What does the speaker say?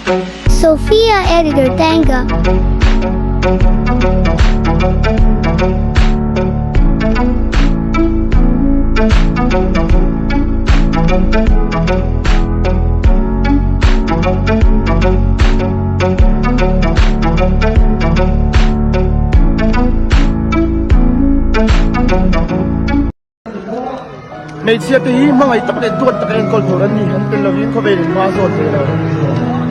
Sophia Editor Tanga. Hmeichhia te hi hmangaih tak leh duat taka enkawl tur an ni. An tel lovin khawvel in hma a zawn thei lo.